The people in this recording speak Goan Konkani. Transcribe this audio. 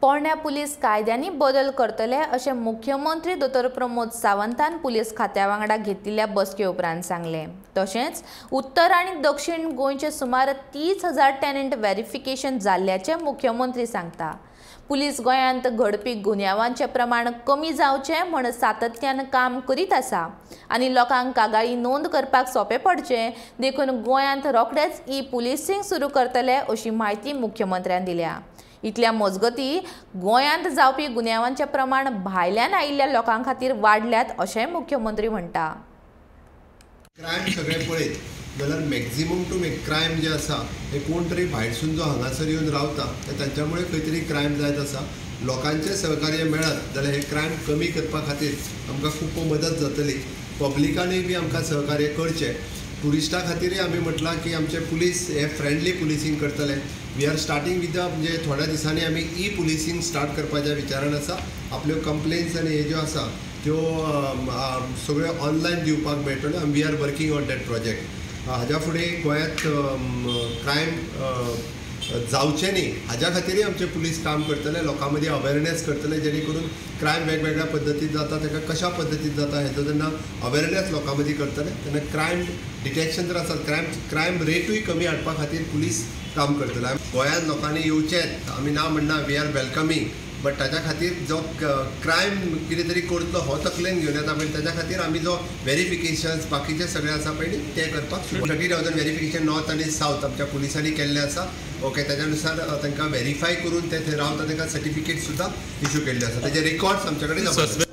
पोरण्या पुलीस कायद्यांनी बदल करतले अशें मुख्यमंत्री दोतोर प्रमोद सावंतान पुलीस खात्या वांगडा घेतिल्ल्या बसके उपरांत सांगलें. तशेंच उत्तर आनी दक्षिण गोंयचे सुमार 30,000 टेनंट व्हेरिफिकेशन जाल्ल्याचें मुख्यमंत्री सांगता. पुलीस गोंयांत घडपी गुन्यांवांचें प्रमाण कमी जावचें म्हूण सातत्यान काम करीत आसा आनी लोकांक कागाळी नोंद करपाक सोंपें पडचें देखून गोंयांत रोखडेच ई पुलिसींग सुरू करतले अशी म्हायती मुख्यमंत्र्यान दिल्या. इतल्या मजगती गोंयांत जावपी गुन्यांवांचें प्रमाण भायल्यान आयिल्ल्या लोकां खातीर वाडल्यात अशेंय मुख्यमंत्री म्हणटा. क्रायम सगळे पळयत जाल्यार मॅक्झिमम टू क्रायम जे आसा हे कोण तरी भायरसून जो हांगासर येवन रावता ते तांच्यामुळे खंय तरी क्रायम जायत आसा. लोकांचें सहकार्य मेळत जाल्यार हे क्रायम कमी करपा खातीर आमकां खूब मदत जातली. पब्लिकानूय बी आमकां सहकार्य करचें. ट्युरिस्टां खातीरय आमी म्हटलां की आमचे पुलीस हे फ्रेंडली पुलिसींग करतले. We are starting with the म्हणजे थोड्या दिसांनी आमी ई पुलिसींग स्टार्ट करपाच्या विचारान आसा. आपल्यो कंप्लेन्स आनी हे ज्यो आसा त्यो सगळ्यो ऑनलायन दिवपाक मेळटल्यो आनी we are working on that project. हाज्या फुडें गोंयांत क्रायम जावचें न्ही हाज्या खातीरय आमचे पुलीस काम करतले. लोकां मदीं अवेरनेस करतले जेणे करून क्रायम वेगवेगळ्या पद्दतीन जाता ताका कशा पद्दतीन जाता हेजो जेन्ना अवेरनेस लोकां मदीं करतले तेन्ना क्रायम डिटेक्शन जर आसा क्रायम रेटूय कमी हाडपा खातीर पुलीस काम करतले. गोंयांत लोकांनी येवचेंच आमी ना म्हणना, we are welcoming, but ताज्या खातीर जो क्रायम कितें तरी करतलो हो तकलेन घेवन येता पळय ताज्या खातीर आमी जो वेरिफिकेशन्स बाकीचे सगळे आसा पळय न्ही ते करपाक 30,000 वेरिफिकेशन नॉर्थ आनी सावथ आमच्या पुलिसांनी केल्लें आसा. ओके, ताज्या नुसार तांकां वेरीफाय करून ते थंय रावता तांकां सर्टिफिकेट सुद्दां इशू केल्ले आसा. ताजे रेकॉर्ड्स आमच्या कडेन.